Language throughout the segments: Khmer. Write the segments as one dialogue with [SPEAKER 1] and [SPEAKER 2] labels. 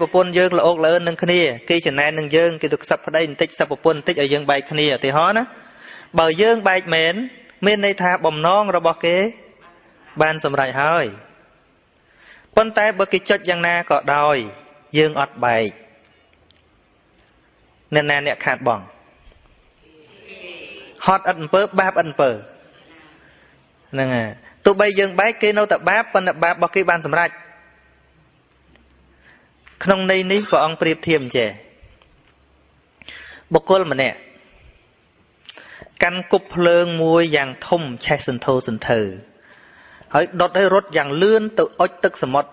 [SPEAKER 1] ប្រពន្ធយើងល្អកល្អឿននឹងគ្នាគេចំណែននឹងយើងគេទៅខ្សឹបប្តីបន្តិចខ្សឹបប្រពន្ធបន្តិចឲ្យយើងបែកគ្នាឧទាហរណ៍ណាបើយើងបែកមែនមានន័យថាបំណងរបស់គេបានសម្រេចហើយប៉ុន្តែបើគេចុចយ៉ាងណាក៏ដោយយើងអត់បែកអ្នកណាអ្នកខាតបងហត់ឥតអំពើបាបឥតអំពើហ្នឹងហើយទោះបីយើងបែកគេនៅតែបាបប៉ុន្តែបាបរបស់គេបានសម្រេចក្នុងន័យនេះព្រះអង្គប្រៀបធៀបអញ្ចេះបុគ្គលម្នាក់កាន់គប់ភ្លើងមួយយ៉ាងធំឆេះសន្ធោសន្ធៅហើយដុតឲ្យរត់យ៉ាងលឿនទៅអុជទឹកសមុទ្រ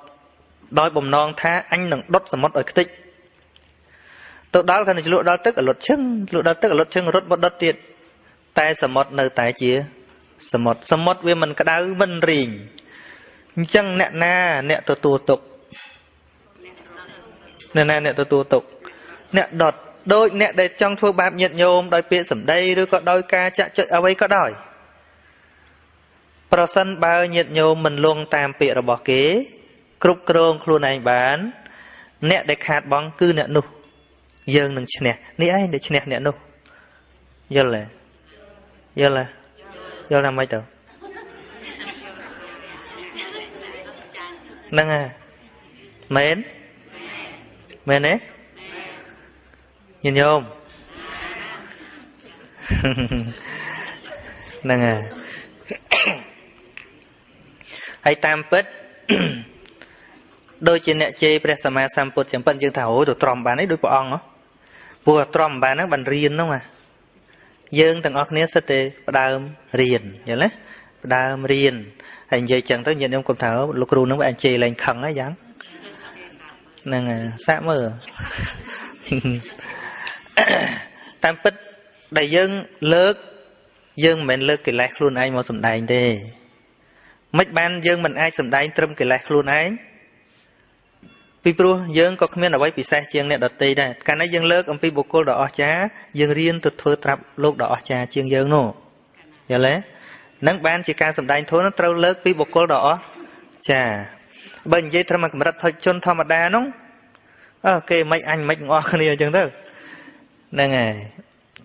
[SPEAKER 1] ដោយបំណងថាអញនឹងដុតសមុទ្រឲ្យខ្ទេចទៅដល់ខាងលក់ដល់ទឹកអលត់ឈឹងលក់ដល់ទឹកអលត់ឈឹងរត់មកដុតទៀតតែសមុទ្រនៅតែជាសមុទ្រសមុទ្រវាមិនក្តៅមិនរីងអញ្ចឹងអ្នកណាអ្នកទទួលទុកអ្នកណាអ្នកទទួលទុកអ្នកដុតដូចអ្នកដែលចង់ធ្វើបាបញាតិញោមដោយពាក្យសម្ដីឬក៏ដោយការចាក់ចុចអ្វីក៏ដោយប្រសិនបើញាតិញោមមិនលងតាមពាក្យរបស់គេគ្រប់គ្រងខ្លួនឯងបានអ្នកដែលខាតបង់គឺអ្នកនោះយើងនឹងឈ្នះនេះឯងដែលឈ្នះអ្នកនោះយល់ទេយល់ទេយល់ថាម៉េចទៅហ្នឹងហើយមែនមែនទេញាតិញោមហ្នឹងហើយហើយតាមពិតដូចជាអ្នកជេរព្រះសម្មាសម្ពុទ្ធចឹងប៉ិនយើងថាអូទៅទ្រាំបានអីដូចព្រះអង្គហ៎ព្រោះទ្រាំបានហ្នឹងបានរៀនហ្នឹងណាយើងទាំងអស់គ្នាសិតតែផ្ដើមរៀនយល់ទេផ្ដើមរៀនហើយនិយាយចឹងទៅញាតិញោមកុំថាលោកគ្រូហ្នឹងវាអញជេរលែងខឹងហើយយ៉ាងហ្នឹងសាកមើលតាមពិតដែលយើងលើកយើងមិនមែនលើកកិលេសខ្លួនឯងមកសម្ដែងទេមិនបានយើងមិនអាចសម្ដែងត្រឹមកិលេសខ្លួនឯងពីព្រោះយើងក៏គ្មានអ្វីពិសេសជាងអ្នកដទៃដែរកាលណាយើងលើកអំពីបុគ្គលដ៏អស្ចារ្យយើងរៀនទៅធ្វើត្រាប់លោកដ៏អស្ចារ្យជាងយើងនោះយល់ទេនឹងបានជាការសម្ដែងធម៌នោះត្រូវលើកពីបុគ្គលដ៏អស្ចារ្យបើនិយាយត្រឹមកម្រិតជនធម្មតានោះអើគេមិនអញមិនទាំងអស់គ្នាអញ្ចឹងទៅហ្នឹងហើយ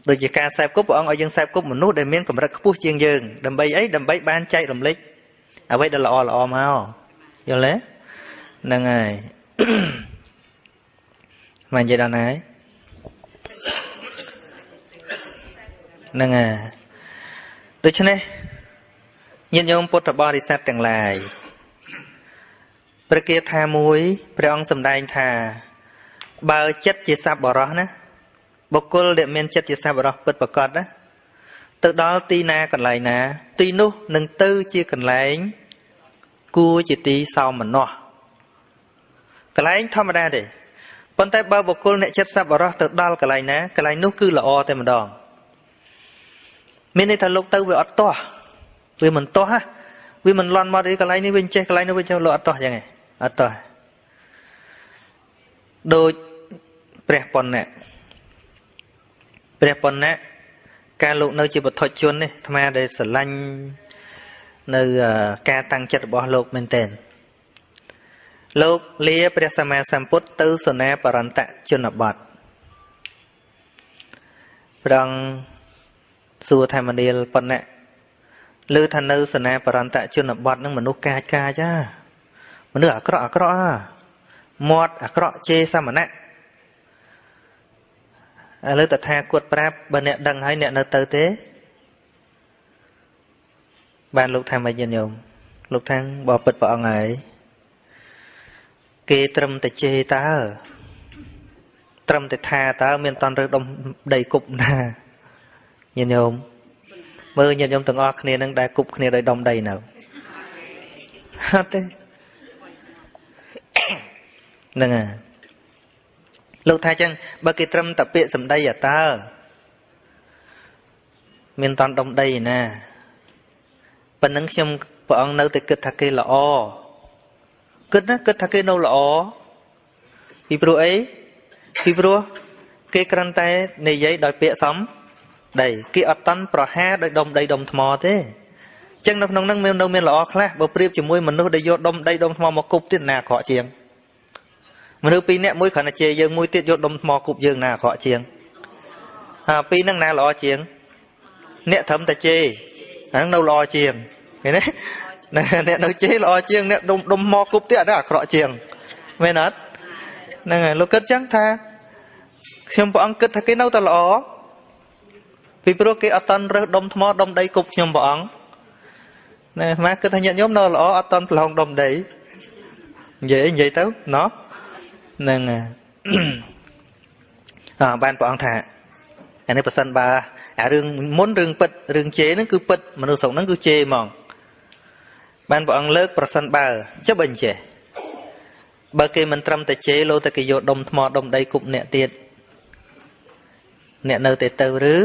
[SPEAKER 1] ដូចជាការសេពគប់ព្រះអង្គឲ្យយើងសេពគប់មនុស្សដែលមានកម្រិតខ្ពស់ជាងយើងដើម្បីអីដើម្បីបានចែករំលែកអ្វីដែលល្អល្អមកយល់ទេហ្នឹងហើយមកនិយាយដល់ណាហើយហ្នឹងហើយដូច្នេះញាតិញោមពុទ្ធបរិស័ទទាំងឡាយព្រះគាថាមួយព្រះអង្គសម្ដែងថាបើចិត្តជាសប្បុរសណាបុគ្គលដែលមានចិត្តជាសប្បុរសពិតប្រាកដណាទៅដល់ទីណាកន្លែងណាទីនោះនឹងទៅជាកន្លែងគួរជាទីសោមនស្សកន្លែងធម្មតាទេប៉ុន្តែបើបុគ្គលអ្នកចិត្តសប្បុរសទៅដល់កន្លែងណាកន្លែងនោះគឺល្អតែម្ដងមានន័យថាលោកទៅវាអត់ទាស់វាមិនទាស់ហ៎វាមិនលន់មកទីកន្លែងនេះវិញចេះកន្លែងនោះវិញចេះលោកអត់ទាស់ចឹងឯងអត់ទាស់ដូចព្រះប៉ុណ្ណៈព្រះប៉ុណ្ណៈការលោកនៅជាបុថុជននេះអាត្មាដែលស្រឡាញ់នៅការតាំងចិត្តរបស់លោកមែនទែនលោកលាព្រះសម្មាសម្ពុទ្ធទៅសេនាបរន្តជនបទព្រះអង្គសួរថាមនាលប៉ុណ្ណៈឮថានៅសេនាបរន្តជនបទនឹងមនុស្សកាចកាចមនុស្សអាក្រក់អាក្រក់មាត់អាក្រក់ជេរសមណៈឥឡូវតថាគតប្រាប់បើអ្នកដឹងហើយអ្នកនៅទៅទេបានលោកថាម៉េចញាតិញោមលោកថាបើពិតព្រះអង្គហើយគេត្រឹមតែជេរតើត្រឹមតែថាតើមានតន់រើសដុំដីគប់ណាញាតិញោមមើលញាតិញោមទាំងអស់គ្នានឹងដែលគប់គ្នាដោយដុំដីនៅអត់ទេហ្នឹងហើយលោកថាចឹងបើគេត្រឹមតែពាក្យសម្ដីតើមានតន់ដុំដីណាប៉ុណ្ណឹងខ្ញុំព្រះអង្គនៅតែគិតថាគេល្អគិតណាគិតថាគេនៅល្អពីព្រោះអីពីព្រោះគេគ្រាន់តែនិយាយដោយពាក្យសំដីគេអត់តន់ប្រហារដោយដុំដីដុំថ្មទេអញ្ចឹងនៅក្នុងហ្នឹងមាននៅមានល្អខ្លះបើប្រៀបជាមួយមនុស្សដែលយកដុំដីដុំថ្មមកគប់ទៀតណាអាក្រក់ជាង មនុស្សពីរនាក់មួយគ្រាន់តែជេរយើងមួយទៀតយកដុំថ្មគប់យើងណាអាក្រក់ជាងអាពីរហ្នឹងណាល្អជាងអ្នកត្រឹមតែជេរអាហ្នឹងនៅល្អជាងឃើញទេអ្នកនៅជេរល្អជាងអ្នកដុំថ្មគប់ទៀតអាហ្នឹងអាក្រក់ជាងមែនអត់ហ្នឹងហើយលោកគិតចឹងថាខ្ញុំព្រះអង្គគិតថាគេនៅតែល្អពីព្រោះគេអត់តន់រើសដុំថ្មដុំដីគប់ខ្ញុំព្រះអង្គណែអាត្មាគិតថាញាតិញោមនៅល្អអត់តន់ប្រឡងដុំដីនិយាយទៅណោះហ្នឹងបានព្រះអង្គថាអានេះប្រសិនបើអារឿងមុនរឿងពិតរឿងជេរហ្នឹងគឺពិតមនុស្សស្រុកហ្នឹងគឺជេរហ្មងបានព្រះអង្គលើកប្រសិនបើចុះបើអញ្ចេះបើគេមិនត្រឹមតែជេរលោតែគេយកដុំថ្មដុំដីគប់អ្នកទៀតអ្នកនៅតែទៅឬ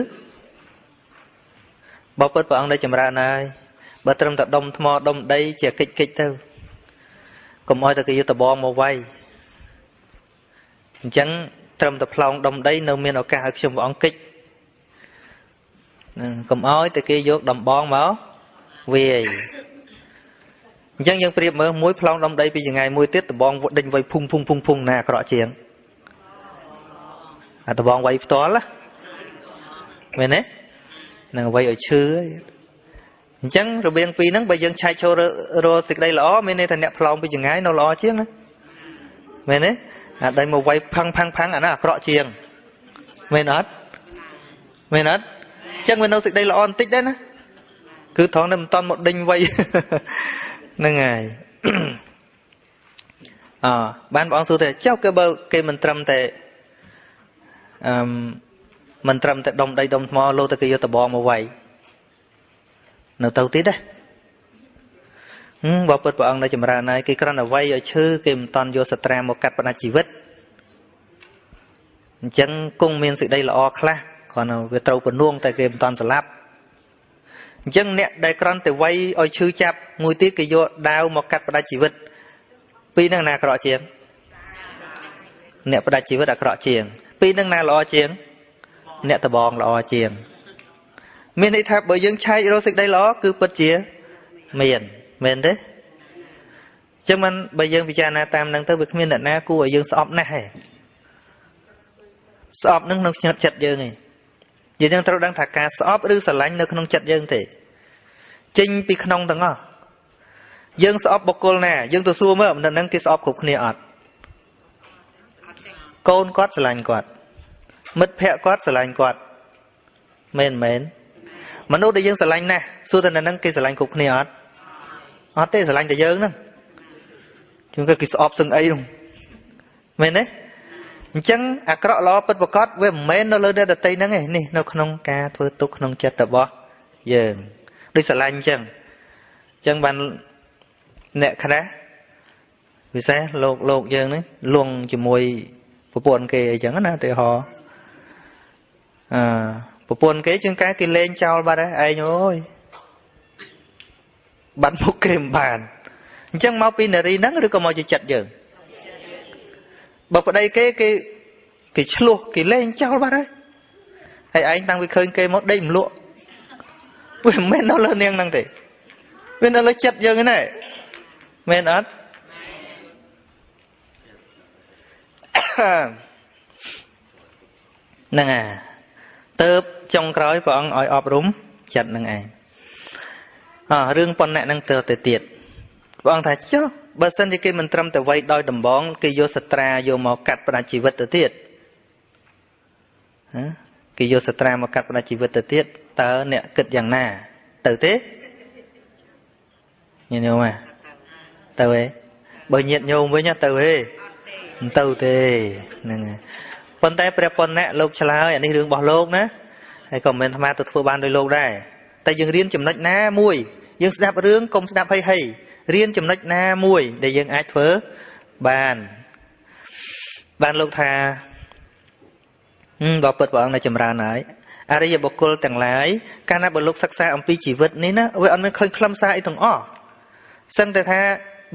[SPEAKER 1] បើពិតព្រះអង្គនៅចម្រើនហើយបើត្រឹមតែដុំថ្មដុំដីជាកិច្ចទៅកុំឲ្យតែគេយកដបងមកវាយអញ្ចឹងត្រឹមតែផ្លោងដុំដីនៅមានឱកាសឲ្យខ្ញុំព្រះអង្គកិច្ចកុំឲ្យតែគេយកដំបងមកវាយអញ្ចឹងយើងប្រៀបមើលមួយផ្លោងដុំដីពីចង្ងាយមួយទៀតដបងដេញវាយភុងភុងភុងភុងណាអាក្រក់ជាងអាដបងវាយផ្ទាល់ណាមែនទេនឹងវាយឲ្យឈឺអញ្ចឹងរវាងពីរហ្នឹងបើយើងឆែកចូលរកសេចក្តីល្អមានន័យថាអ្នកផ្លោងពីចង្ងាយនៅល្អជាងណាមែនទេអាដៃមកវាយផាំងផាំងផាំងអាហ្នឹងអាក្រក់ជាងមែនអត់មែនអត់អញ្ចឹងវានៅសេចក្តីល្អបន្តិចដែរណាគឺត្រង់តែមិនតន់មកដេញវាយហ្នឹងហើយអបានព្រះអង្គសួរថាចុះគេបើគេមិនត្រឹមតែមិនត្រឹមតែដុំដីដុំថ្មលោតែគេយកដបងមកវាយនៅទៅទៀតដែរបើពិតព្រះអង្គនៅចម្រើនហើយគេគ្រាន់តែវាយឲ្យឈឺគេមិនតន់យកសត្រាមកកាត់ផ្តាច់ជីវិតអញ្ចឹងគង់មានសេចក្តីល្អខ្លះគ្រាន់តែវាត្រូវពនួងតែគេមិនតន់ស្លាប់អញ្ចឹងអ្នកដែលគ្រាន់តែវាយឲ្យឈឺចាប់មួយទៀតគេយកដាវមកកាត់ផ្តាច់ជីវិតពីរហ្នឹងណាអាក្រក់ជាងអ្នកផ្តាច់ជីវិតអាក្រក់ជាងពីរហ្នឹងណាល្អជាងអ្នកដបងល្អជាងមានន័យថាបើយើងឆែករកសេចក្តីល្អគឺពិតជាមានមែនទេចឹងមិនបើយើងពិចារណាតាមនឹងទៅវាគ្មានអ្នកណាគួរឲ្យយើងស្អប់ណាស់ទេស្អប់នឹងក្នុងចិត្តយើងឯងយើងត្រូវដឹងថាការស្អប់ឬស្រឡាញ់នៅក្នុងចិត្តយើងទេចេញពីក្នុងទាំងអស់យើងស្អប់បុគ្គលណាយើងទៅសួរមើលមិនដឹងគេស្អប់គ្រប់គ្នាអត់កូនគាត់ស្រឡាញ់គាត់មិត្តភក្តិគាត់ស្រឡាញ់គាត់មែនមែនមនុស្សដែលយើងស្រឡាញ់ណាស់សួរថានៅនឹងគេស្រឡាញ់គ្រប់គ្នាអត់អត់ទេស្រឡាញ់តែយើងហ្នឹងជួនកាលគេស្អប់សឹងអីហ្នឹងមែនទេអញ្ចឹងអាក្រក់ល្អពិតប្រាកដវាមិនមែននៅលើអ្នកដទៃហ្នឹងឯងនេះនៅក្នុងការធ្វើទុក្ខក្នុងចិត្តរបស់យើងដូចស្រឡាញ់អញ្ចឹងអញ្ចឹងបានអ្នកខ្លះពិសេសលោកយើងនេះលងជាមួយប្រពន្ធគេអីចឹងណាឧទាហរណ៍ប្រពន្ធគេជួនកាលគេលេងចោលបាត់ហើយឯងអើយបាត់មុខគេមិនបានអញ្ចឹងមកពីនារីហ្នឹងឬក៏មកជាចិត្តយើងបើប្តីគេគេឆ្លោះគេលេងចោលបាត់ហើយហើយឯងតាំងពីឃើញគេមកដេកមិនលក់វាមិនមែននៅលើនាងហ្នឹងទេវានៅលើចិត្តយើងហ្នឹងឯងមែនអត់ហ្នឹងហើយទៅចុងក្រោយព្រះអង្គឲ្យអប់រំចិត្តនឹងឯងរឿងប៉ុណ្ណេះនឹងទៅទៀតព្រះអង្គថាចុះបើសិនជាគេមិនត្រឹមតែវាយដោយដំបងគេយកសត្រាយកមកកាត់ផ្តាច់ជីវិតទៅទៀតគេយកសត្រាមកកាត់ផ្តាច់ជីវិតទៅទៀតតើអ្នកគិតយ៉ាងណាទៅទេញាតិញោមទៅទេបើញាតិញោមវិញទៅទេមិនទៅទេហ្នឹងហើយប៉ុន្តែព្រះប៉ុណ្ណៈលោកឆ្លើយអានេះរឿងរបស់លោកណាហើយក៏មិនមែនអាត្មាទៅធ្វើបានដោយលោកដែរតែយើងរៀនចំណុចណាមួយយើងស្ដាប់រឿងកុំស្ដាប់ហីហីរៀនចំណុចណាមួយដែលយើងអាចធ្វើបានបានលោកថាបើពិតព្រះអង្គនៅចម្រើនហើយអរិយបុគ្គលទាំងឡាយកាលណាបើលោកសិក្សាអំពីជីវិតនេះណាវាអត់មានឃើញខ្លឹមសារអីទាំងអស់សឹងតែថា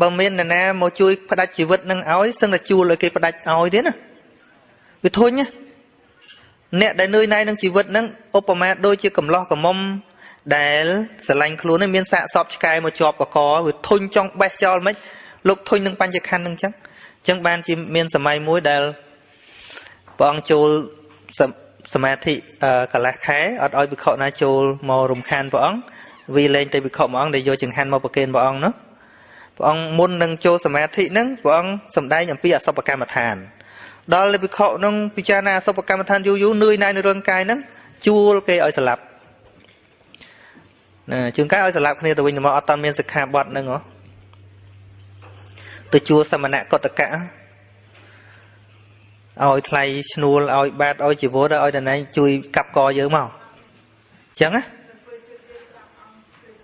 [SPEAKER 1] បើមានអ្នកណាមកជួយផ្ដាច់ជីវិតនឹងឲ្យសឹងតែជួលឲ្យគេផ្ដាច់ឲ្យទៀតណាវាធុញណាអ្នកដែលនឿយណាយនឹងជីវិតនឹងឧបមាដូចជាកំឡោះកំមុំដែលស្រឡាញ់ខ្លួននេះមានសាកសពឆ្កែមកជាប់កកវាធុញចង់បេះចោលមិនលោកធុញនឹងបញ្ញខណ្ឌនឹងចឹង ចឹងបានជាមានសម័យមួយដែលព្រះអង្គចូលសមាធិកន្លះខែអត់ឲ្យភិក្ខុណាចូលមករំខានព្រះអង្គវីលែងទៅភិក្ខុមួយអង្គដែលយកចង្ហាន់មកប្រគេនព្រះអង្គនោះព្រះអង្គមុននឹងចូលសមាធិហ្នឹងព្រះអង្គសម្ដែងអំពីអសុបកម្មដ្ឋានដល់ភិក្ខុនឹងពិចារណាអសុបកម្មដ្ឋានយូរយូរនឿយណាយនៅរឿងកាយហ្នឹងជួលគេឲ្យស្លាប់ណាជួនកាលឲ្យស្លាប់គ្នាទៅវិញទៅមកអត់តាន់មានសិក្ខាបទហ្នឹងហ៎ទៅជួលសមណៈកតកៈឲ្យថ្លៃឈ្នួលឲ្យបាតឲ្យជីវរឲ្យតណែងជួយកាប់កយើងមកអញ្ចឹងណា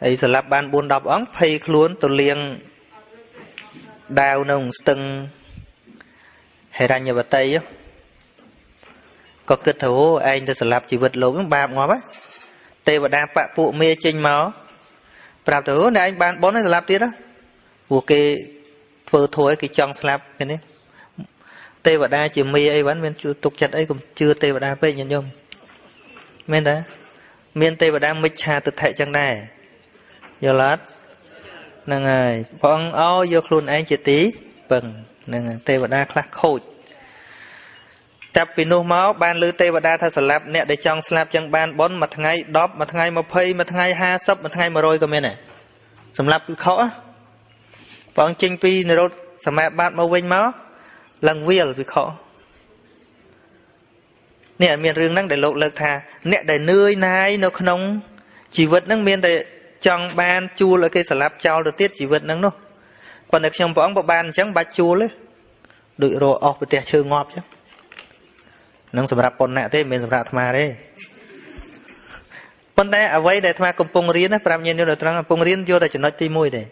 [SPEAKER 1] ហើយស្លាប់បាន4 10អង្គភ័យខ្លួនទៅលៀងដាវនៅស្ទឹងហិរញ្ញវតីក៏គិតថាអូឯងទៅស្លាប់ជីវិតលោកហ្នឹងបាបងាប់ហ៎ទេវតាបពួកមាចេញមកប្រាប់ទៅអូអ្នកឯងបានបុណ្យហើយស្លាប់ទៀតហ៎ព្រោះគេធ្វើធัวឲ្យគេចង់ស្លាប់គេនេះទេវតាជាមាអីវ៉ាន់មានជឿទុកចិត្តអីកុំជឿទេវតាពេកញាតិញោមមែនតាមានទេវតាមិច្ឆាទិដ្ឋិចឹងដែរយល់អត់ហ្នឹងហើយព្រះអង្គឲ្យយកខ្លួនឯងជាទីពឹងហ្នឹងទេវតាខ្លះខូចចាប់ពីនោះមកបានលើទេវតាថាស្លាប់អ្នកដែលចង់ស្លាប់ចឹងបានបុណ្យមួយថ្ងៃ10មួយថ្ងៃ20មួយថ្ងៃ50មួយថ្ងៃ100ក៏មានដែរសម្រាប់ភិក្ខុព្រះអង្គចេញពីនិរោធសមាបត្តិមកវិញមកឡើងវាលភិក្ខុនេះមានរឿងហ្នឹងដែលលោកលើកថាអ្នកដែលនឿយណាយនៅក្នុងជីវិតហ្នឹងមានតែចង់បានជួលឲ្យគេស្លាប់ចោលទៅទៀតជីវិតហ្នឹងនោះប៉ុន្តែខ្ញុំព្រះអង្គបើបានអញ្ចឹងបាច់ជួលទេដូចរកអស់ប្រទេសឈើងាប់អញ្ចឹងនឹងសម្រាប់ប៉ុណ្ណៈទេមិនមែនសម្រាប់អាត្មាទេប៉ុន្តែអ្វីដែលអាត្មាកំពុងរៀនណាប្រាប់ញាតិញោមដល់ត្រង់កំពុងរៀនយកតែចំណុចទី1ទេ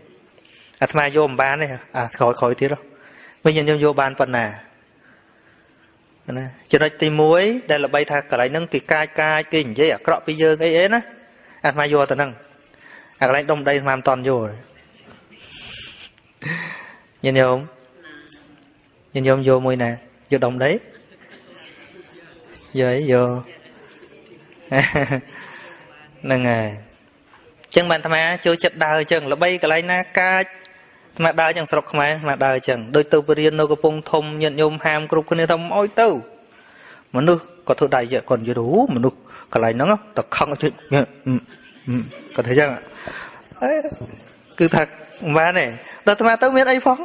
[SPEAKER 1] អាត្មាយកមិនបានទេអាក្រោយៗទៀតវិញញាតិញោមយកបានប៉ុណ្ណាណាចំណុចទី1ដែលល្បីថាកន្លែងហ្នឹងគេកាចគេនិយាយអាក្រក់ពីយើងអីអីណាអាត្មាយកទៅហ្នឹងអាកន្លែងដុំដីអាត្មាមិនតន់យកញាតិញោមញាតិញោមយកមួយណាយកដុំដីយកអីយកហ្នឹងហើយអញ្ចឹងបានអាត្មាចូលចិត្តដើរអញ្ចឹងល្បីកន្លែងណាកាចអាត្មាដើរអញ្ចឹងស្រុកខ្មែរអាត្មាដើរអញ្ចឹងដូចទៅរៀននៅកំពង់ធំញាតិញោមហាមគ្រប់គ្នាថាមិនអោយទៅមនុស្សក៏ធ្វើដៃគាត់និយាយអូមនុស្សកន្លែងហ្នឹងតខឹងគាត់ធ្វើអញ្ចឹងគឺថាមិនបានទេដល់អាត្មាទៅមានអីផង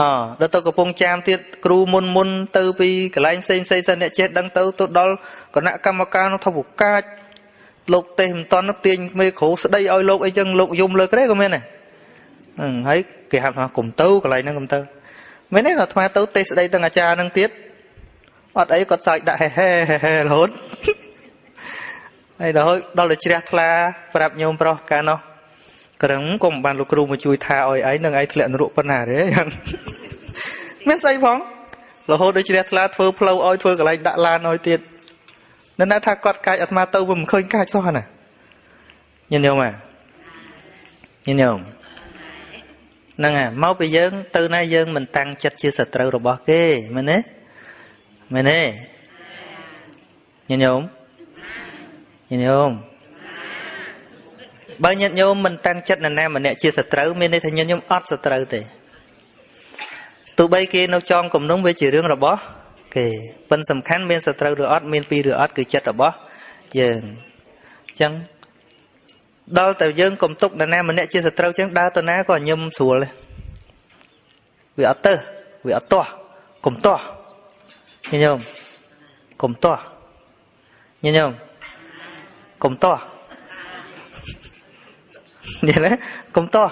[SPEAKER 1] អដល់ទៅកំពង់ចាមទៀតគ្រូមុនមុនទៅពីកន្លែងផ្សេងផ្សេងសិនអ្នកចេះដឹងទៅទៅដល់គណៈកម្មការនោះថាវកាចលោកទេសមិនតន់ទាញមេគ្រូស្ដីឲ្យលោកអីចឹងលោកយំលើក្រេក៏មានដែរហើយគេហៅថាកុំទៅកន្លែងហ្នឹងកុំទៅមែនទេអាត្មាទៅទេសស្ដីទាំងអាចារ្យហ្នឹងទៀតអត់អីគាត់សើចដាក់ហេហេហេរហូតហើយដល់ទៅជ្រះថ្លាប្រាប់ញោមប្រុសកាលនោះក្រឹងកុំបានលោកគ្រូមកជួយថាឲ្យឯងនឹងឯងធ្លាក់នរកប៉ុណ្ណាទេមានស្អីផងរហូតដល់ជ្រះថ្លាធ្វើផ្លូវឲ្យធ្វើកន្លែងដាក់ឡានឲ្យទៀតនៅណាថាគាត់កាចអាត្មាទៅវាមិនឃើញកាចសោះណាញាតិញោមញាតិញោមហ្នឹងហើយមកពីយើងទៅណាយើងមិនតាំងចិត្តជាសត្រូវរបស់គេមែនទេមែនទេញាតិញោមញាតិញោមបើញាតិញោមមិនតាំងចិត្តនរណាម្នាក់ជាសត្រូវមានន័យថាញាតិញោមអត់សត្រូវទេទោះបីគេនៅចងគំនុំវាជារឿងរបស់គេប៉ុន្តែសំខាន់មានសត្រូវឬអត់មានពីរឬអត់គឺចិត្តរបស់យើងអញ្ចឹងដល់តែយើងកុំទុកនរណាម្នាក់ជាសត្រូវចឹងដើរទៅណាក៏ញឹមស្រួលវាអត់ទៅវាអត់ទាស់កុំទាស់ញាតិញោមកុំទាស់ញាតិញោមកុំទាស់និយាយណាកុំទាស់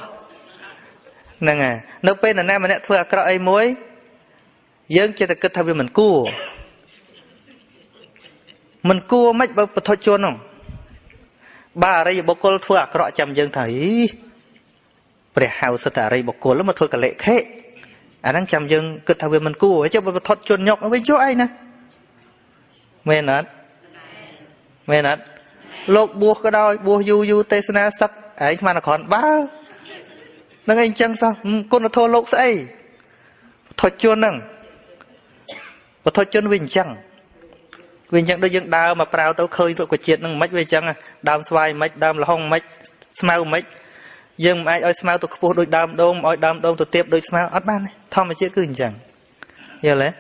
[SPEAKER 1] ហ្នឹងហើយនៅពេលនរណាម្នាក់ធ្វើអាក្រក់អីមួយយើងចេះតែគិតថាវាមិនគួរមិនគួរមិនបើពុទ្ធជនហ្នឹងបើអរិយបុគ្គលធ្វើអាក្រក់ចាំយើងថាអីព្រះហៅសិតអរិយបុគ្គលមកធ្វើកលិខិអាហ្នឹងចាំយើងគិតថាវាមិនគួរហើយចុះបើពុទ្ធជនញុកវិញចុះអីណាមែនអត់មែនអត់លោកបួសក៏ដោយបួសយូរយូរទេសនាសឹកឯងស្មានអក្រន់បើនឹងអីអញ្ចឹងសោះគុណធម៌លោកស្អីពុទ្ធជនហ្នឹងពុទ្ធជនវាអញ្ចឹងវាអញ្ចឹងដូចយើងដើរមកប្រាវទៅឃើញរុក្ខជាតិហ្នឹងមិនវាអញ្ចឹងដើមស្វាយមិនដើមល្ហុងមិនស្មៅមិន យើងមិនអាចឲ្យស្មៅទៅខ្ពស់ដូចដើមដូងឲ្យដើមដូងទៅទាបដូចស្មៅអត់បានធម្មជាតិគឺអញ្ចឹងយល់ទេ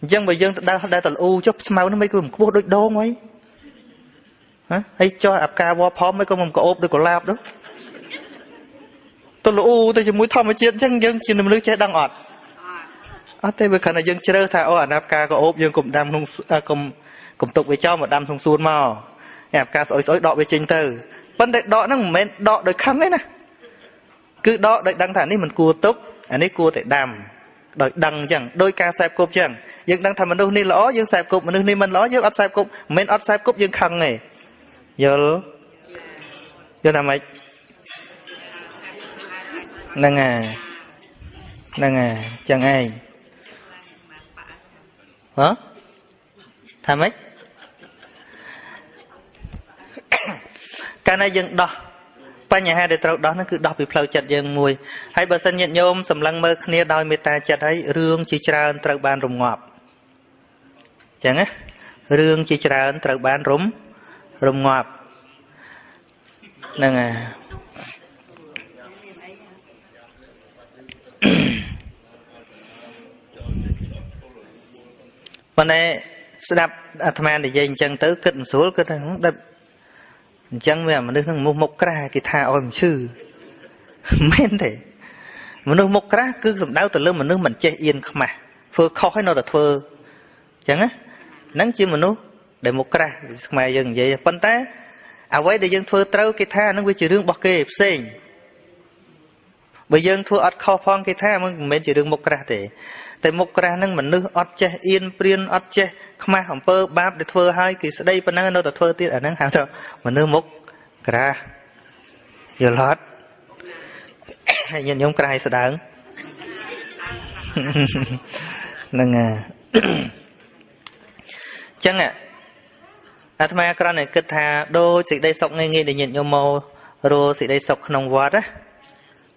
[SPEAKER 1] អញ្ចឹងបើយើងទៅដើរតែលូចុះស្មៅនោះមិនគឺមិនខ្ពស់ដូចដូងហីហ៎ហើយចុះអាផ្កាវល្លិផមមិនក៏មិនក្អូបដូចកុលាបនោះទៅលូទៅជាមួយធម្មជាតិអញ្ចឹងយើងជាមនុស្សចេះដឹងអត់អត់ទេវាគ្រាន់តែយើងជ្រើសថាអូអាណាផ្កាក្អូបយើងកុំដាំក្នុងកុំទុកវាចោលមកដាំក្នុងសួនមកអាផ្កាស្អុយស្អុយដកវាចេញទៅប៉ុន្តែដកហ្នឹងមិនមែនដកដោយខឹងទេណាគឺដកដោយដឹងថានេះមិនគួរទុកអានេះគួរតែដាំដោយដឹងអញ្ចឹងដោយការខ្សែគប់អញ្ចឹងយើងដឹងថាមនុស្សនេះល្អយើងខ្សែគប់មនុស្សនេះមិនល្អយើងអត់ខ្សែគប់មិនមែនអត់ខ្សែគប់យើងខឹងទេយល់យល់ថាម៉េចហ្នឹងហើយហ្នឹងហើយចឹងឯងហ៎ថាម៉េចកាលណាយើងដោះបញ្ហាដែលត្រូវដោះហ្នឹងគឺដោះពីផ្លូវចិត្តយើងមួយហើយបើសិនញាតិញោមសម្លឹងមើលគ្នាដោយមេត្តាចិត្តហើយរឿងជាច្រើនត្រូវបានរងាប់ចឹងណារឿងជាច្រើនត្រូវបានរងាប់ហ្នឹងហើយប៉ុន្តែស្ដាប់អាត្មានិយាយអញ្ចឹងទៅគិតមិនស្រួលគិតថាបែបអញ្ចឹងវាមនុស្សហ្នឹងមុខក្រាស់គេថាឲ្យមិនឈឺមែនទេមនុស្សមុខក្រាស់គឺសំដៅទៅលើមនុស្សមិនចេះអៀនខ្មាស់ធ្វើខុសហើយនៅតែធ្វើអញ្ចឹងណាហ្នឹងជាមនុស្សដែលមុខក្រាស់ខ្មែរយើងនិយាយប៉ុន្តែអ្វីដែលយើងធ្វើត្រូវគេថាហ្នឹងវាជារឿងរបស់គេផ្សេងបើយើងធ្វើអត់ខុសផងគេថាមិនមែនជារឿងមុខក្រាស់ទេតែមុខក្រាស់ហ្នឹងមនុស្សអត់ចេះអៀនព្រានអត់ចេះខ្មាស់អំពើបាបដែលធ្វើឲ្យគេស្ដីប៉ុណ្ណឹងនៅតែធ្វើទៀតអាហ្នឹងហៅថាមនុស្សមុខក្រាស់យល់អត់ហើយញាតិញោមក្រាស់ឲ្យស្ដើងហ្នឹងហើយចឹងអាត្មាគ្រាន់តែគិតថាដូចសេចក្តីសុខងាយៗដែលញាតិញោមមករកសេចក្តីសុខក្នុងវត្តណា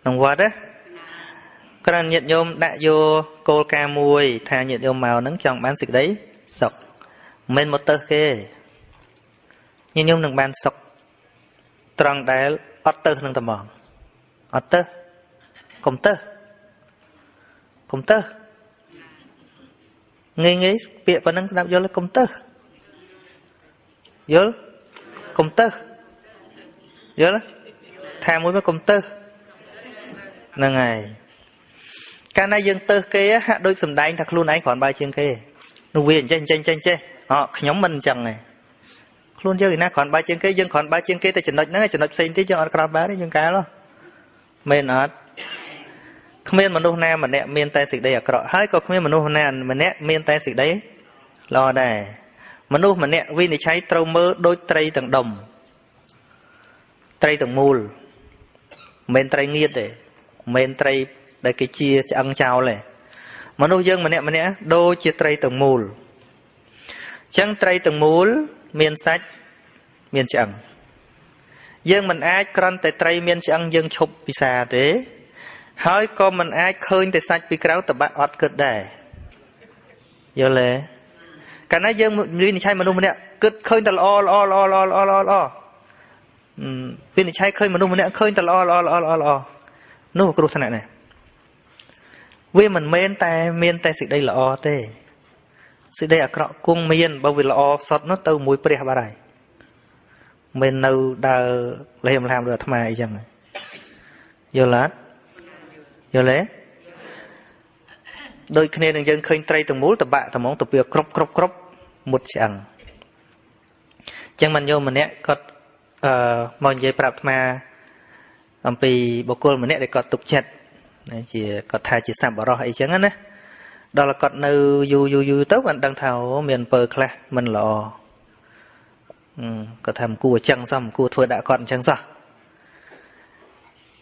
[SPEAKER 1] ក្នុងវត្តណាគ្រាន់ញាតិញោមដាក់យកគោលការណ៍មួយថាញាតិញោមមកហ្នឹងចង់បានសេចក្តីសុខមិនមកទៅគេញាតិញោមនឹងបានសុខត្រង់ដែលអត់ទៅក្នុងត្មងអត់ទៅកុំទៅកុំទៅងាយងាយពាក្យប៉ុណ្ណឹងស្ដាប់យល់កុំទៅយល់កុំទៅយល់ថាមួយមកកុំទៅហ្នឹងហើយកាលណាយើងទៅគេហាក់ដូចសំដែងថាខ្លួនឯងគ្រាន់បើជាងគេនោះវាអញ្ចេះអញ្ចេះអញ្ចេះអញ្ចេះអខ្ញុំមិនអញ្ចឹងទេខ្លួនយើងឯណាគ្រាន់បើជាងគេយើងគ្រាន់បើជាងគេតែចំណុចហ្នឹងចំណុចផ្សេងទៀតយើងអត់គ្រាន់បើទេយើងកែលមែនអត់គ្មានមនុស្សណាម្នាក់មានតែសេចក្តីអាក្រក់ហើយក៏គ្មានមនុស្សណាម្នាក់មានតែសេចក្តីល្អដែរមនុស្សម្នាក់វិនិច្ឆ័យត្រូវមើលដូចត្រីទាំងដុំត្រីទាំងមូលមិនមែនត្រីងៀតទេមិនមែនត្រីដែលគេជាឆ្អឹងចោលទេមនុស្សយើងម្នាក់ម្នាក់ដូចជាត្រីទាំងមូលអញ្ចឹងត្រីទាំងមូលមានសាច់មានឆ្អឹងយើងមិនអាចគ្រាន់តែត្រីមានឆ្អឹងយើងឈប់ពិសាទេហើយក៏មិនអាចឃើញតែសាច់ពីក្រៅតបាក់អត់គិតដែរយល់ទេកាលណាយើងវិនិច្ឆ័យមនុស្សម្នាក់គិតឃើញតែល្អល្អល្អល្អល្អល្អល្អវិនិច្ឆ័យឃើញមនុស្សម្នាក់ឃើញតែល្អល្អល្អល្អល្អនោះគ្រោះថ្នាក់ណាស់វាមិនមែនតែមានតែសេចក្តីល្អទេសេចក្តីអាក្រក់គង់មានបើវាល្អសុទ្ធនោះទៅមួយព្រះបាត់ហើយមិននៅដើរលះមលាមដូចអាត្មាអីចឹងយល់អត់យល់ទេដូចគ្នានឹងយើងឃើញត្រីទាំងមូលតបាក់ត្មងទៅវាគ្រប់គ្រប់គ្រប់មុតឆ្អឹងចឹងមិនយោម្នាក់គាត់មកនិយាយប្រាប់អាត្មាអំពីបុគ្គលម្នាក់ដែលគាត់ទុកចិត្តជាគាត់ថាជាសប្បុរសអីចឹងណាដល់គាត់នៅយូរយូរយូរទៅបានដឹងថាអូមានអំពើខ្លះមិនល្អគាត់ថាមិនគួរអញ្ចឹងសោះមិនគួរធ្វើដាក់គាត់អញ្ចឹងសោះ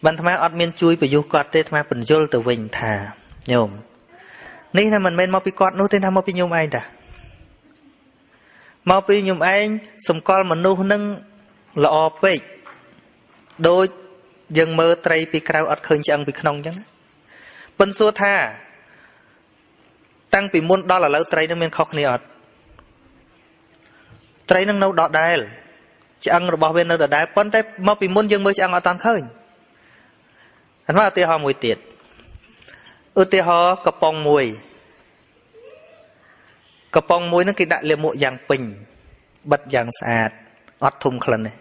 [SPEAKER 1] បានអាត្មាអត់មានជួយប្រយុទ្ធគាត់ទេអាត្មាពន្យល់ទៅវិញថាញោមនេះណាមិនមែនមកពីគាត់នោះទេថាមកពីញោមឯងតាមកពីញោមឯងសម្គាល់មនុស្សនឹងល្អពេកដូចយើងមើលត្រីពីក្រៅអត់ឃើញឆ្អឹងពីក្នុងអញ្ចឹងប៉ុន្តែសួរថាតាំងពីមុនដល់ឥឡូវត្រីនឹងមានខុសគ្នាអត់ត្រីនឹងនៅដដែលឆ្អឹងរបស់វានៅដដែលប៉ុន្តែមកពីមុនយើងមើលឆ្អឹងអត់តាន់ឃើញ អានមកឧទាហរណ៍មួយទៀតឧទាហរណ៍កំប៉ុងមួយកំប៉ុងមួយហ្នឹងគេដាក់លាមកយ៉ាងពេញបិទយ៉ាងស្អាតអត់ធុំក្លិនទេ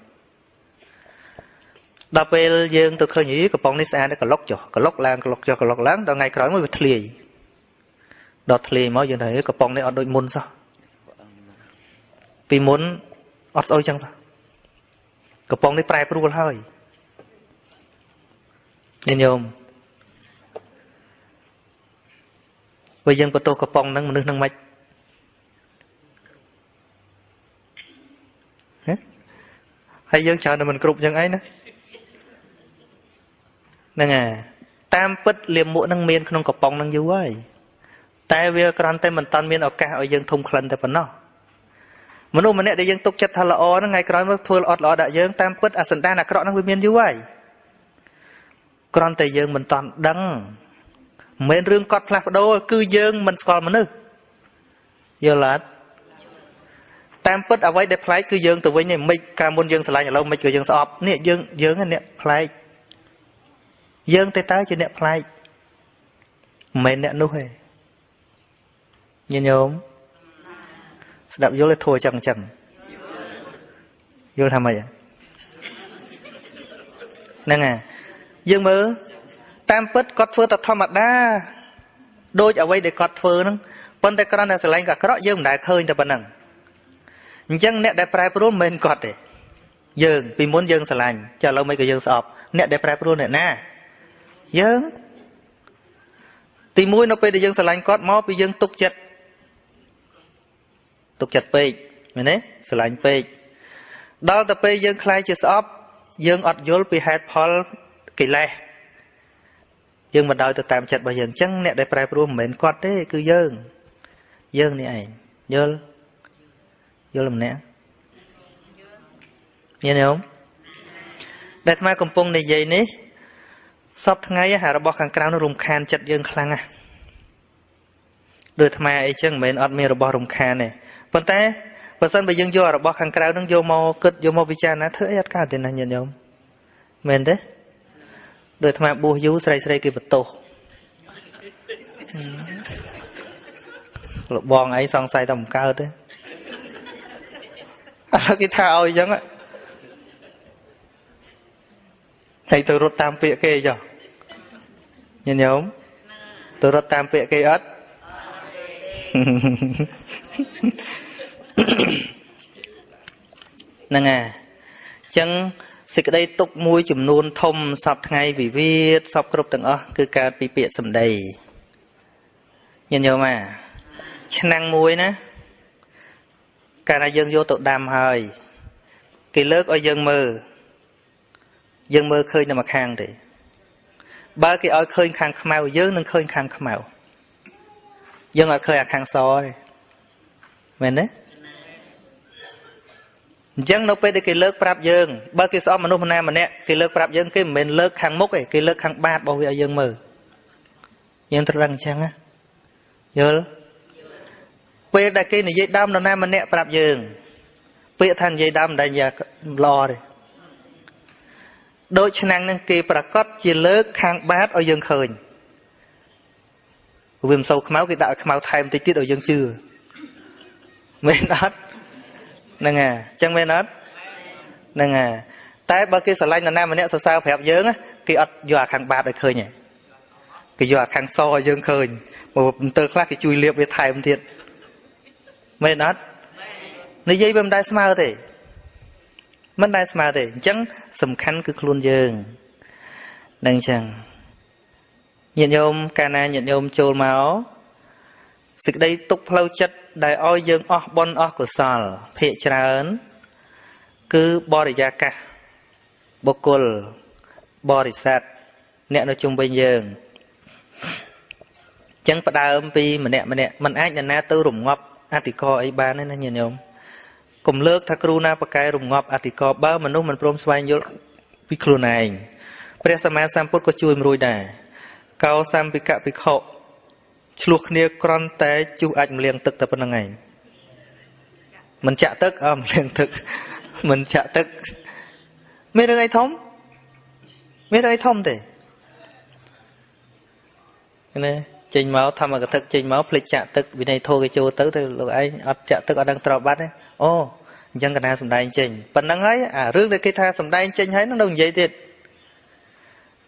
[SPEAKER 1] ដល់ពេលយើងទៅឃើញយីកំប៉ុងនេះស្អាតកលុកចុះកលុកឡើងកលុកចុះកលុកឡើងដល់ថ្ងៃក្រោយមួយវាធ្លាយដល់ធ្លាយមកយើងថាកំប៉ុងនេះអត់ដូចមុនសោះពីមុនអត់ស្អុយចឹងកំប៉ុងនេះប្រែប្រួលហើយញាតិញោមបើយើងបន្ទោសកំប៉ុងហ្នឹងមនុស្សហ្នឹងមិនហ៎ហើយយើងច្រើនតែមិនគ្រប់ចឹងអីណាហ្នឹងហើយតាមពិតលាមកហ្នឹងមានក្នុងកំប៉ុងហ្នឹងយូរហើយតែវាគ្រាន់តែមិនតាន់មានឱកាសឲ្យយើងធំក្លិនតែប៉ុណ្ណោះមនុស្សម្នាក់ដែលយើងទុកចិត្តថាល្អហ្នឹងថ្ងៃក្រោយមកធ្វើល្អល្អដាក់យើងតាមពិតអាសន្តានអាក្រក់ហ្នឹងវាមានយូរហើយគ្រាន់តែយើងមិនតាន់ដឹងមិនមែនរឿងកត់ផ្លាស់ប្ដូរគឺយើងមិនស្គាល់មនុស្សយល់អត់តាមពិតអ្វីដែលប្លែកគឺយើងទៅវិញឯងមិនកាលមុនយើងស្រឡាញ់ឥឡូវមិនក៏យើងស្អប់នេះយើងអ្នកប្លែកយើងទៅតើជាអ្នកប្លែកមិនមែនអ្នកនោះទេញាតិញោមស្ដាប់យល់ទេធัวចឹងចឹងយល់ថាម៉េចហ្នឹងហើយយើងមើលតាមពិតគាត់ធ្វើតែធម្មតាដូចអ្វីដែលគាត់ធ្វើហ្នឹងប៉ុន្តែគ្រាន់តែស្រឡាញ់ក៏អាក្រក់យើងមិនដែលឃើញតែប៉ុណ្ណឹងអញ្ចឹងអ្នកដែលប្រែប្រួលមិនមែនគាត់ទេយើងពីមុនយើងស្រឡាញ់ចាឥឡូវមិនក៏យើងស្អប់អ្នកដែលប្រែប្រួលអ្នកណាយើងទីមួយនៅពេលដែលយើងស្រឡាញ់គាត់មកពីយើងទុកចិត្តទុកចិត្តពេកមែនទេស្រឡាញ់ពេកដល់ទៅពេលយើងខ្លាចជាស្អប់យើងអត់យល់ពីហេតុផលកិលេសយើងមិនដោយទៅតាមចិត្តរបស់យើងអញ្ចឹងអ្នកដែលប្រែប្រួលមិនមែនគាត់ទេគឺយើងយើងនេះឯងយល់យល់ម្នាក់ញាតិញោមដែលអាត្មាកំពុងនិយាយនេះសពថ្ងៃអារបស់ខាងក្រៅនោះរំខានចិត្តយើងខ្លាំងណាស់ដូចអាត្មាអីចឹងមិនមែនអត់មានរបស់រំខានទេប៉ុន្តែបើសិនបើយើងយករបស់ខាងក្រៅនឹងយកមកគិតយកមកពិចារណាធ្វើអីអត់កើតទេណាញាតិញោមមែនទេដូចអាត្មាបួសយូរស្រីស្រីគេបន្ទោសលបងឯងសង្ស័យតែមិនកើតទេឥឡូវគេថាឲ្យអញ្ចឹងហើយទៅរត់តាមពាក្យគេចុះញាតិញោមទៅរត់តាមពាក្យគេអត់ហ្នឹងហើយអញ្ចឹងសេចក្តីទុកមួយចំនួនធំសពថ្ងៃវិវាទសពគ្រប់ទាំងអស់គឺកើតពីពាក្យសម្ដីញាតិញោមអាឆ្នាំងមួយណាកាលណាយើងយកទៅដាំហើយគេលើកឲ្យយើងមើលយើងមើលឃើញតែម្ខាងទេបើគេឲ្យឃើញខាងខ្មៅយើងនឹងឃើញខាងខ្មៅយើងអត់ឃើញអាខាងសទេមែនទេអញ្ចឹងនៅពេលដែលគេលើកប្រាប់យើងបើគេស្អប់មនុស្សម្នាក់ម្នាក់គេលើកប្រាប់យើងគេមិនមែនលើកខាងមុខទេគេលើកខាងបាតរបស់វាឲ្យយើងមើលយើងត្រូវដឹងអញ្ចឹងណាយល់ពេលដែលគេនិយាយដើមនរណាម្នាក់ប្រាប់យើងពាក្យថានិយាយដើមមិនដែលល្អទេដូចឆ្នាំងនឹងគេប្រកាសជាលើកខាងបាតឲ្យយើងឃើញវាមិនសូវខ្មៅគេដាក់ឲ្យខ្មៅថែមតិចទៀតឲ្យយើងជឿមែនអត់ហ្នឹងហើយអញ្ចឹងមែនអត់ហ្នឹងហើយតែបើគេស្រឡាញ់នរណាម្នាក់សរសើរប្រាប់យើងគេអត់យកអាខាងបាតឲ្យឃើញទេគេយកអាខាងសឲ្យយើងឃើញមកមន្ទិលខ្លះគេជួយលាបវាថែមទៀតមែនអត់និយាយវាមិនដែលស្មើទេមិនដែលស្មើទេអញ្ចឹងសំខាន់គឺខ្លួនយើងនឹងអញ្ចឹងញាតិញោមកាលណាញាតិញោមចូលមកសេចក្តីទុកផ្លូវចិត្តដែលឲ្យយើងអស់បុណ្យអស់កុសលភាគច្រើនគឺបរិយាកាសបុគ្គលបរិស័ទអ្នកនៅជុំវិញយើងអញ្ចឹងផ្ដើមពីម្នាក់ម្នាក់មិនអាចនរណាទៅរងាប់អធិករអីបានទេណាញាតិញោមកុំលើកថាគ្រូណាប្រកែរងាប់អធិករបើមនុស្សមិនព្រមស្វែងយល់ពីខ្លួនឯងព្រះសម្មាសម្ពុទ្ធក៏ជួយមិនរួចដែរកោសម្ភិកភិក្ខុឆ្លោះគ្នាក្រន់តែជុះអាចម្លៀងទឹកតែប៉ុណ្្នឹងឯងមិនចាក់ទឹកអម្លៀងទឹកមិនចាក់ទឹកមានរឿងអីធំមានរឿងអីធំទេ ណាចេញមកធម្មកថាចេញមកភ្លេចចាក់ទឹកវិន័យធម៌គេចូលទៅទៅលោកឯងអត់ចាក់ទឹកអត់ដឹងត្របាត់ទេអូអញ្ចឹងកណាសំដែងចេញប៉ុណ្្នឹងហើយអារឿងដែលគេថាសំដែងចេញហើយនឹងនៅនិយាយទៀត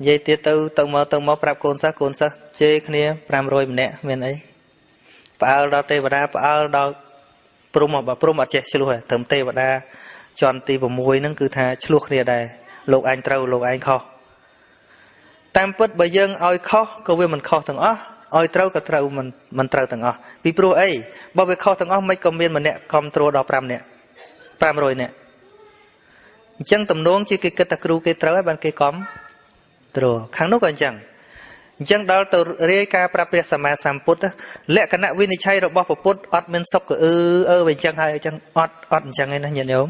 [SPEAKER 1] និយាយទៀតទៅទៅមកទៅមកប្រាប់កូនសិស្សកូនសិស្សជេរគ្នា500ម្នាក់មានអីផ្អើលដល់ទេវតាផ្អើលដល់ព្រំបើព្រំអត់ចេះឆ្លោះទេត្រឹមទេវតាជាន់ទី6ហ្នឹងគឺថាឆ្លោះគ្នាដែរលោកឯងត្រូវលោកឯងខុសតាមពិតបើយើងឲ្យខុសក៏វាមិនខុសទាំងអស់ឲ្យត្រូវក៏ត្រូវមិនត្រូវទាំងអស់ពីព្រោះអីបើវាខុសទាំងអស់មិនក៏មានម្នាក់គ្រប់គ្រងដល់5នាក់500នាក់អញ្ចឹងទំនងជាគេគិតថាគ្រូគេត្រូវហើយបានគេកំទ្រខាងនោះក៏អញ្ចឹងអញ្ចឹងដល់ទៅរាយការប្រាប់ព្រះសម្មាសម្ពុទ្ធលក្ខណៈវិនិច្ឆ័យរបស់ពុទ្ធអត់មានសុខក៏អឺអឺវាអញ្ចឹងហើយអញ្ចឹងអត់អត់អញ្ចឹងឯណាញាតិញោម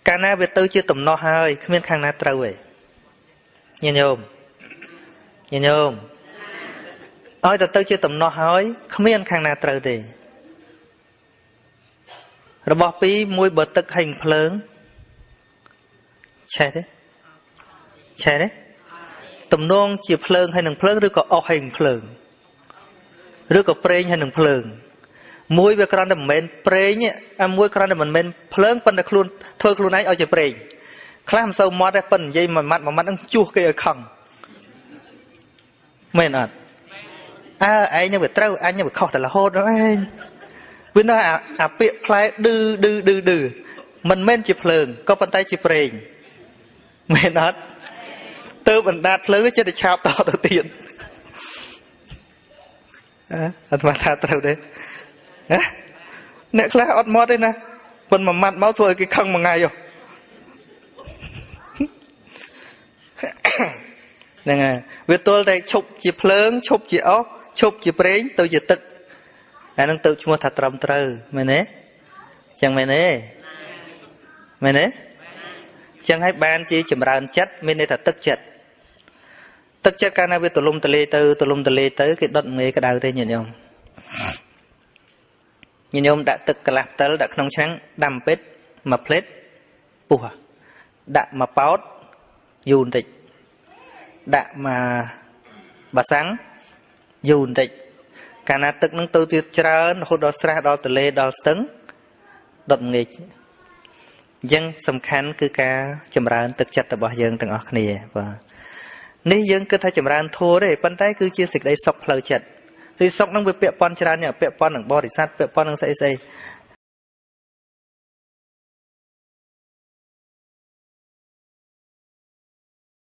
[SPEAKER 1] កាលណាវាទៅជាតំណោះហើយគ្មានខាងណាត្រូវទេញាតិញោមញាតិញោមឲ្យទៅទៅជាតំណោះហើយគ្មានខាងណាត្រូវទេរបស់ពីរមួយបើទឹកហែងភ្លើងឆេះទេឆេះទេទំនងជាភ្លើងហើយនឹងភ្លើងឬក៏អស់ហើយនឹងភ្លើងឬក៏ប្រេងហើយនឹងភ្លើងមួយវាគ្រាន់តែមិនមែនប្រេងអាមួយគ្រាន់តែមិនមែនភ្លើងប៉ុន្តែខ្លួនធ្វើខ្លួនឯងឲ្យជាប្រេងខ្លះមិនសូវមាត់ទេប៉ុន្តែនិយាយមួយម៉ាត់មួយម៉ាត់នឹងជួសគេឲ្យខឹងមែនអត់អើឯងនឹងវាត្រូវអញនឹងវាខុសតែរហូតដល់ឯងវានៅអាពាក្យផ្លែឌឺឌឺឌឺឌឺមិនមែនជាភ្លើងក៏ប៉ុន្តែជាប្រេងមែនអត់ទៅបណ្ដាតភ្លើងចិត្តតែឆាបតទៅទៀតអើអាត្មាថាត្រូវទេណាអ្នកខ្លះអត់មាត់ទេណាប៉ុនមួយម៉ាត់មកធ្វើឲ្យគេខឹងមួយថ្ងៃហ្នឹងហើយវាទល់តែឈប់ជាភ្លើងឈប់ជាអស់ឈប់ជាប្រេងទៅជាទឹកអានឹងទៅឈ្មោះថាត្រឹមត្រូវមែនទេចឹងមែនទេមែនទេចឹងហើយបានជាចម្រើនចិត្តមានន័យថាទឹកចិត្តទឹកចិត្តកាលណាវាទលំទលាយទៅទលំទលាយទៅគេដុតងាយក្តៅទេញាតិញោមញាតិញោមដាក់ទឹកកន្លះផ្តិលដាក់ក្នុងឆ្នាំងដាំពេតមួយផ្លេតពុះដាក់មួយប៉ោតយូរបន្តិចដាក់មួយបាសាំងយូរបន្តិចកាលណាទឹកនឹងទៅទៀតច្រើនរហូតដល់ស្រះដល់ទលេដល់ស្ទឹងដុតងាយអញ្ចឹងសំខាន់គឺការចម្រើនទឹកចិត្តរបស់យើងទាំងអស់គ្នាបាទនេះយើងគិតថាចម្រើនធម៌ទេប៉ុន្តែគឺជាសេចក្តីសុខផ្លូវចិត្តសេចក្តីសុខនឹងវាពាក់ព័ន្ធច្រើននេះពាក់ព័ន្ធនឹងបរិស័ទពាក់ព័ន្ធនឹងស្អីស្អី